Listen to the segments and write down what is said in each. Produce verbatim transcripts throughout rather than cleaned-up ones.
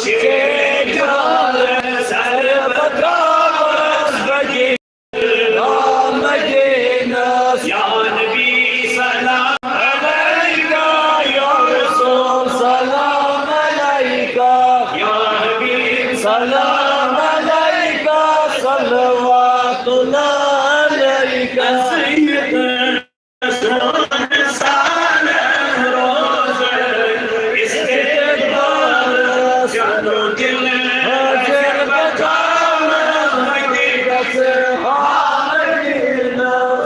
چے جان سر بکاوس بگی مدینس۔ یا نبی سلام علیکہ، یا رسول سلام علیکہ، یا حبیب سلام علیکہ، صلوات اللہ علیکہ۔ سید سال روز استقبال چلو دل حاضر بکام حقیقت حاضر۔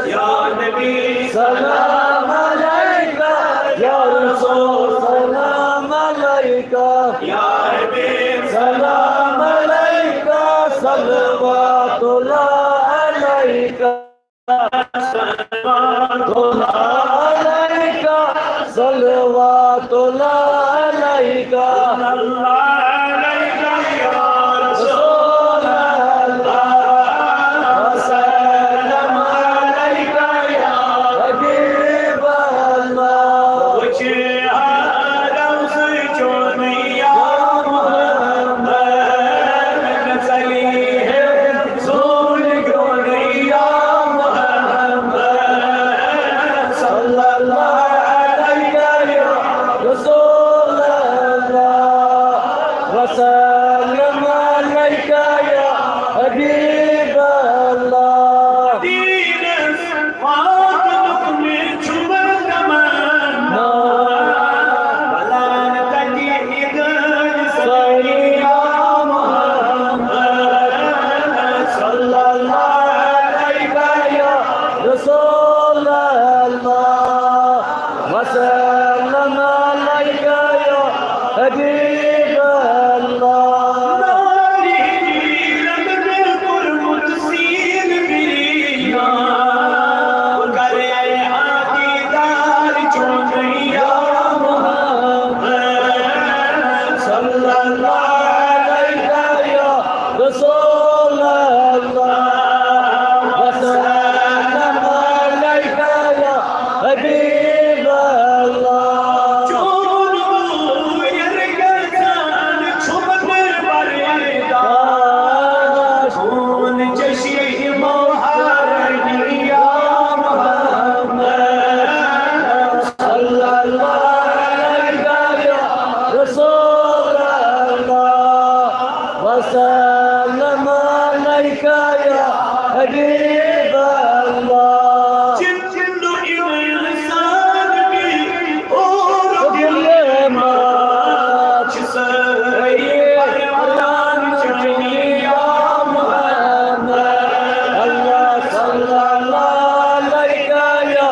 یا نبی سلام علیکہ، یا رسول سلام علیکہ، یا حبیب سلام علیکہ، صلوات اللہ علیکہ۔ صلوات اللہ علیکہ، صلوات اللہ علیکہ۔ اللہ علیکہ یا رسول اللہ، وسلم علیکہ یا حبیب اللہ۔ وچ آدم سے چون یا محمد، چلی ہے سون گون یا محمد۔ صلی اللہ علیکہ یا رسول اللہ، وسلم علیکہ یا حبیب اللہ۔ دینس واتنُک مےٚ چھُ تمنا۔ بلان تتہِ عیدن سٲری یا محمد۔ صلی اللہ علیکہ یا رسول اللہ، وسلم علیکہ یا حبیب اللہ۔ ناری رنگ کوٚرمُت سیٖن بِریان، کرے آ دیدار چون یا محمد۔ صلی اللہ علیکہ یا رسول اللہ، وسلم علیکہ یا حبیب اللہ۔ چون بویر گژھان چھُم نہٕ برداش، خوٗن چشمو ہارنی یا محمد۔ صلی اللہ علیکہ یا رسول اللہ، وسلم علیکہ یا حبیب اللہ۔ جن جن انسان بھی اور دل ما سٲری پروان چٲنی یا محمد۔ اللہ صلی اللہ علیکہ یا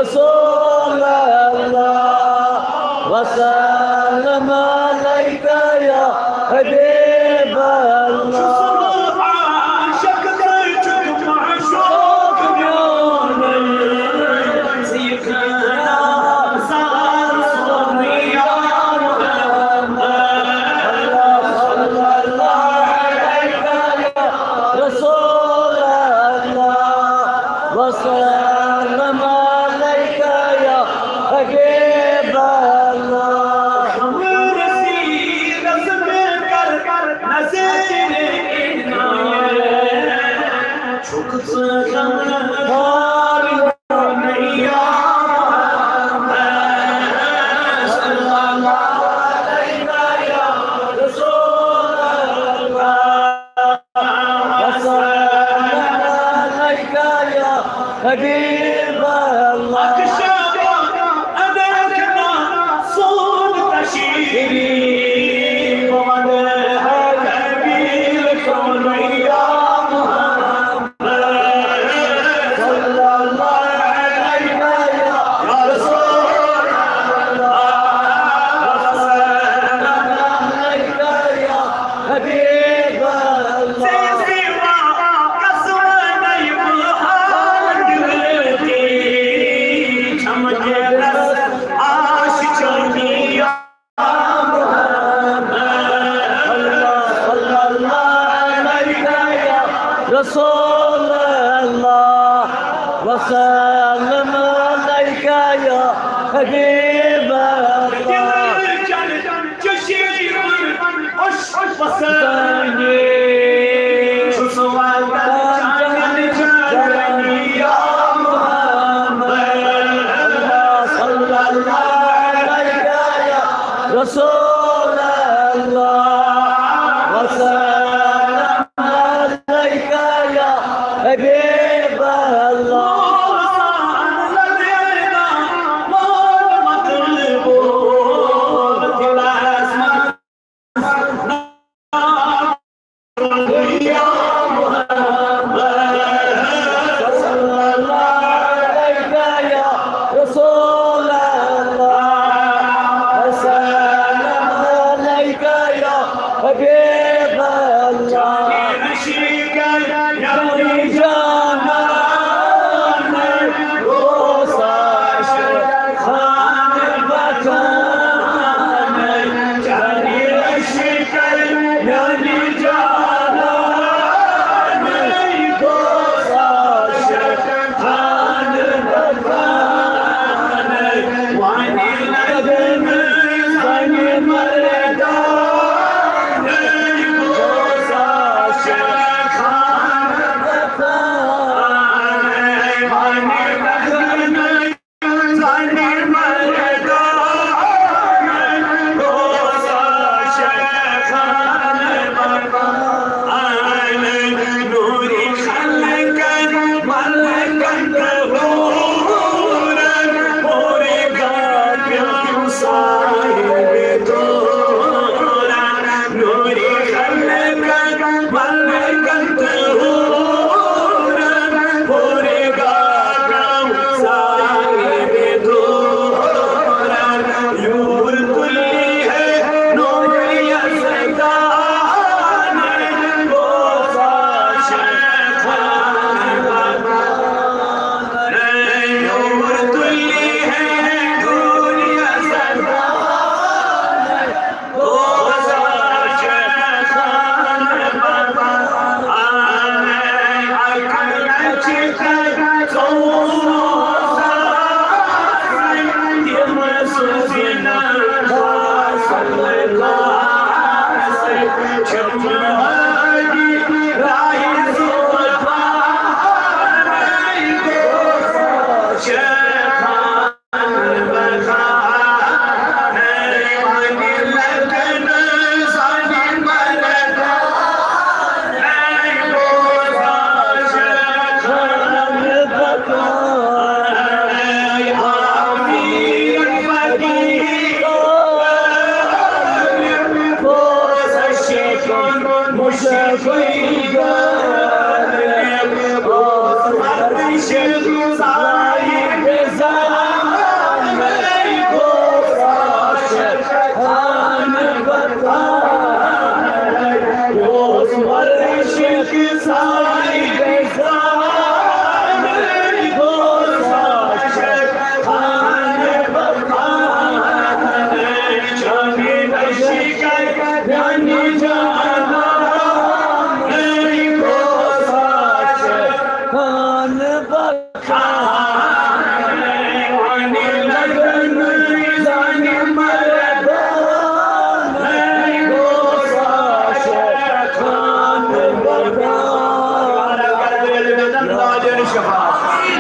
رسول اللہ، وسلم علیکہ یا حبیب اللہ۔ عاشق چھُکھ معشوق میون، سیدنا سار سون یا محمد۔ اللہ صلی اللہ علیکہ یا رسول اللہ، وسلم علیکہ یا حبیب اللہ۔ ہم رسیدس میں کر نظر عنایت، چھُکھ ژٕ غمخوار یا محمد۔ صلی اللہ علیکہ یا رسول اللہ، وسلم علیکہ یا حبیب اللہ۔ اکھ شب اگر نہ سون تشریف، بہٕ وَنہٕ ہر قبیلہٕ چون یا محمد۔ صلی اللہ علیکہ یا رسول اللہ، وسلم علیکہ یا حبیب اللہ۔ ژےٚ سوا کس وَنَے بہٕ حال دِلہٕ تہِ، چھَم دِلس آش چٲنی یا محمد۔ اللہ صلی اللہ علیکہ یا رسول اللہ، وسلم علیکہ یا حبیب اللہ۔ دِلہٕ چن چشیٖر پسنٛد چھُس وطن چانٮ۪ن چانٮ۪ن یا محمد۔ اللہ صلی اللہ علیہ یا رسول اللہ، وسلم علیک یا حبیب اللہ۔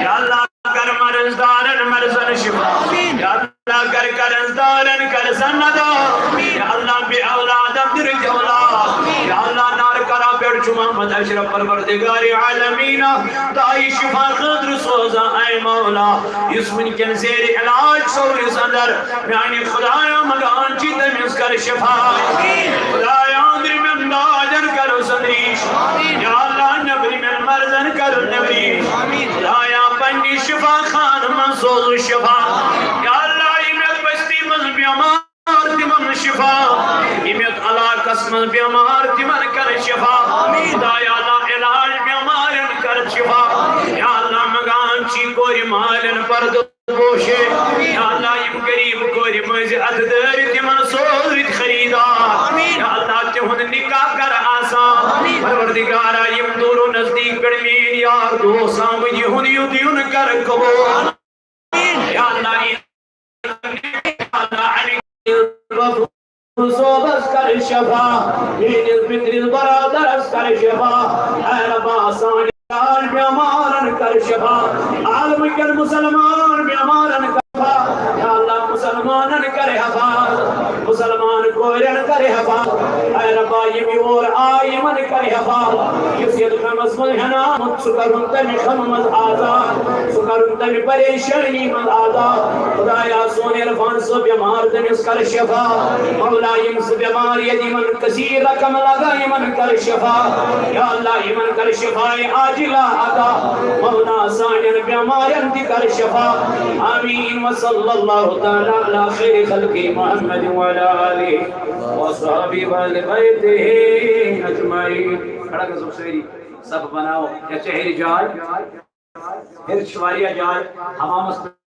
یا اللہ، کر مرض دارن مرضن شفا۔ یا اللہ، کر قرض دارن قرضن ادا۔ یا اللہ، بے اولادن دِرکھ اولاد۔ یا اللہ، نار کرا پٮ۪ٹھ چھُ محمد اشرف پروردگار عالمین دعائے شفا خٲطرٕ سوزان، اے مولا، یُس وٕنکٮ۪ن زیر علاج سورِس اندر، میانہِ خدایا، منگان چھِ تٔمِس کر شفا۔ خدایا، أنٛدرِمٮ۪ن دادٮ۪ن کر سندریش۔ یا اللہ، نیبرِمٮ۪ن مرضن کر نیبریش۔ خدایا، پننہِ شفا خانہٕ منٛز سوز شفا۔ یا اللہ، یِم یتھ بستی منٛز بیمار تِمن شفا، یِم یتھ علاقس منٛز بیمار تِمن کر شفا۔ خدایا، اللہ، علاج بیمارن کر شفا۔ یا اللہ، منگان چھِ کورِ مالٮ۪ن پردٕ پوشے۔ یا اللہ، یِم غریب کورِ مٔنٛزۍ اتھٕ دٲرِتھ تِمن سوزرِتھ خریدار۔ یا اللہ، تِہُنٛد نکاح کر آسان۔ پروردگارا، یِم دوٗر و نزدیٖک پٮ۪ٹھ میٲنۍ یار دوس آمٕتۍ، یِہُنٛد یُتھ یُن کر قبول۔ یا اللہ، یہِ صٲبس کر شفا، میٲنِس پِترِس برادرس کر شفا۔ اے ربا، سانٮ۪ن بیمارن کر شفا، عالمٕکٮ۪ن مسلمان بیمارن کر شفا۔ یا اللہ، مسلمانن کر حفاظت، مسلمان کورٮ۪ن کر حفاظت۔ اے ربا، یِم یور آے، یِمن کر حفاظت۔ یُس یتھ غمس منٛز ہٮ۪نہٕ آمُت، سُہ کرُن تمہِ غمہٕ منٛز آزاد، سُہ کرُن تمہِ پریشٲنی منٛز آزاد۔ خدایا، سون عرفان صٲب بیمار، تٔمِس کر شفا۔ مولا، یِم زٕ بیمار ییٚتہِ یِمن کثیر رقم لگان، یِمن کر شفا۔ یا اللہ، یِمن کر شفا عاجلہ عطا۔ مولا، سانٮ۪ن بیمارٮ۪ن تہِ کر شفا۔ آمین۔ وصلی اللہ تعالی علی خیر خلقہ محمد وعلی آلہ وصحبہ وآل بیتہ اجمعین۔ کھڑا گژھو سٲری، صف بناو۔ یا چہر جاے، ہیٚرِ چھِ واریاہ جاے حمامس پٮ۪ٹھ۔